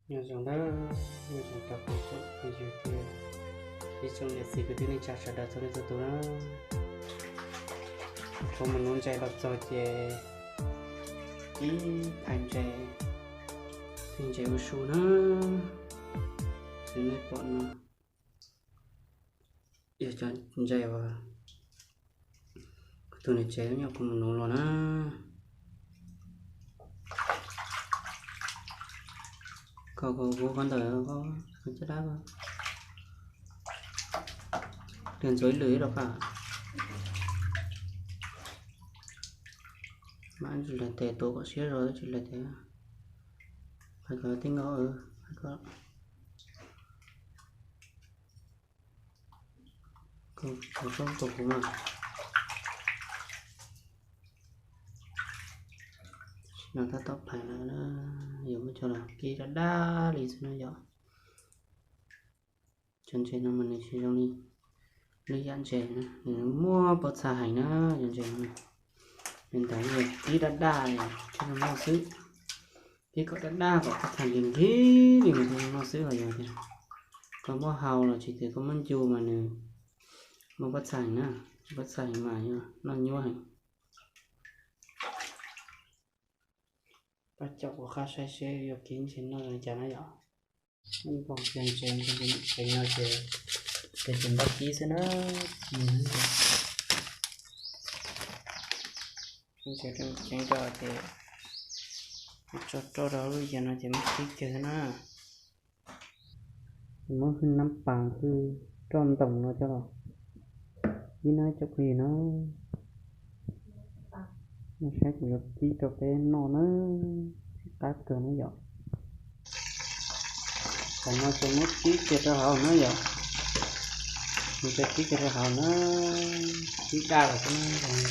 Nyob zoo na, nyob zoo rau kuv tsoom phooj ywg thiab ib tsoom niam txiv kwv tij neej tsa sawv daws txhua leej txhua tus na. Thaum mus nuv ntses los txog ces ib phais ntses, phais ntses ua su na. Xws nej pom no yog cov ntses uas kuv tus niam tsev nyob kuv mus nuv los na. Koj kuv kuv qhov ntawm caj dab, ntxuav ib lwm rau qab. Mas tsis laig tes, tuav kom siab zog tsis laig tes. Hais kom tij nkaus, hais kom tau tsob rau kuv mas. No tab tom phais lawm, yuav muab coj los kib daj daj li xwb na yom. Cov ntses no mas nws tsis zoo li lwm yam ntses na, nws muaj pob txha heev na. Cov ntses no li ntawd yog kib daj daj li thiaj zoo noj xwb. Kib kom daj daj kom pob txha nkig nkig li mas thiaj zoo noj xwb. Los yog tias koj muab hau los tsis tias koj muab ncu mas nws muaj pob txha heev na, pob txha heev mas yog noj nyuaj heev. Pab caum kuv qab saib seb yuav kib ntses noj zoo cas na yom. Npog kiag ntses, ntses no ces, ces tsis npaj kib xwb na. Ntses ceev rau ces tso roj rau lub yias no ces muab kib kiag xwb na. Muab hwj nab pas hwj roj ntoos no coj los kib na cov phooj ywg na. Nej saib kuv yuav kib rau peb noj na, qab kawg na yom. Qhov no ces muab kib kiag rau hauv na yom. Muab kib kiag rau hauv na, kib daj lawm xwb na.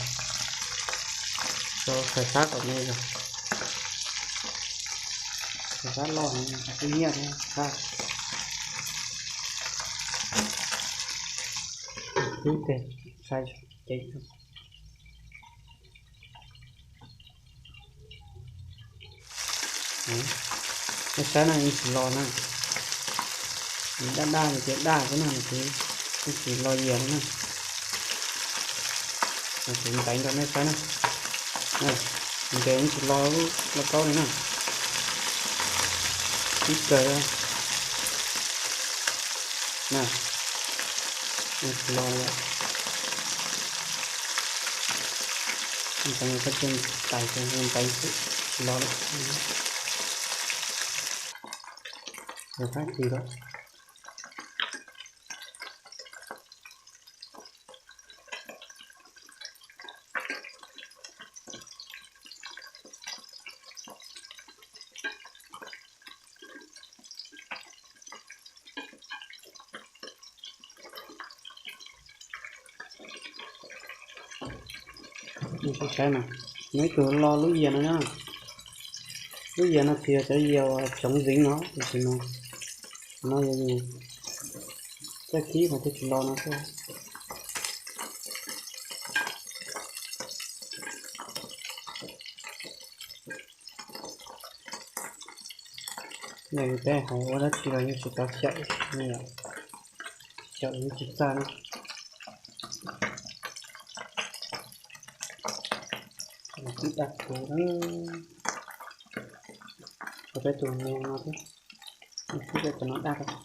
Tso khaws qab kom me zog, khaws qab loj heev, qab nyiaj thiab qab. Kib kiag, saib ceev. Nej saib na, yeej tsis los na. Nws daj daj li tias daj xwb na, nws yeej tsis los yias li na. Kuv ntev rau nej saib na. Ntses yeej tsis los loj kaub li na. Ib kawg na. Yeej tsis los li. Ntev koj tus tais ntev xwb tsis los li. Yog qab kis lawm. Saib na, nws ib tug lo lub yias no na. Lub yias no tsis yog cov yias uas tsoov zeev no, tiam sis no, no yog yus txawj kib mas thiaj tsis lo no xwb. Yog yus peb hauv ua dab tsi los yeej tsis tau xyaum, xyaum yeej tsis txaj na. Kib daj kuv na, ua peb tus me no thiab, kib peb tus no daj rau.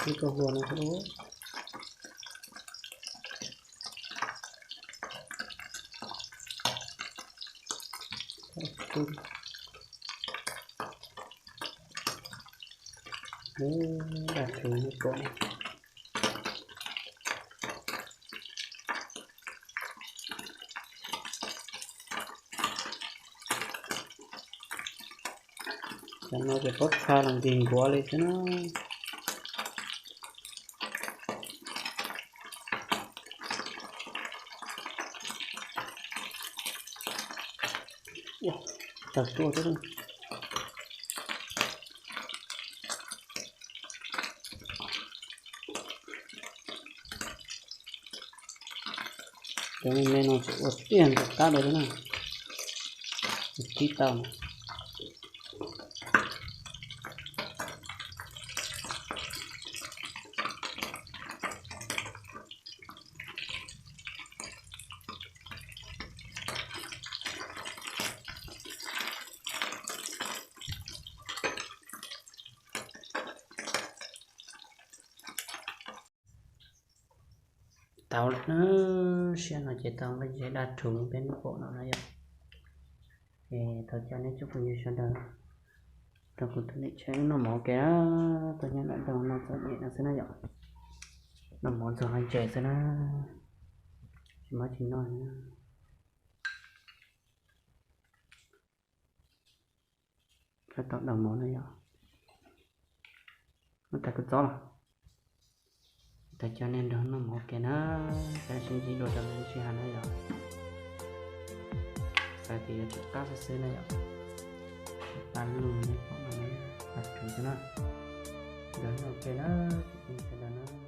Kib tau hua no thiab. Daj kuv no kom Cov no ces pob txha los nkig nkuav li xwb na. Tawg tuaj xwb. Cov me me no tseem ua tiag ntawm qab dua thiab na. Kib tau. Tau lawm na, siab no ces tau nqaij ze daj rhuv peb pom no na yom. Es thov caw nej tsoom phooj ywg sawv daws rau kuv tus lej tsheb noj mov ua ke na, tuaj nyob nram nroog noj txom nyem no xwb na yom. Noj mov ntxuag nqaij ntses xwb na, tsis muaj tsis noj na. Kab tom daus mov na yom. Muab tag kua txob los. Thov caw nej nrog noj mov ua ke na, peb sib ntsib dua rau lwm sij hawm na yom. Xav tias yuav tsum qab xwb xwb na yom. Paj lug nej pom no, paj rhuv xwb na. Nrog noj ua ke na, tsoom phooj ywg sawv daws na.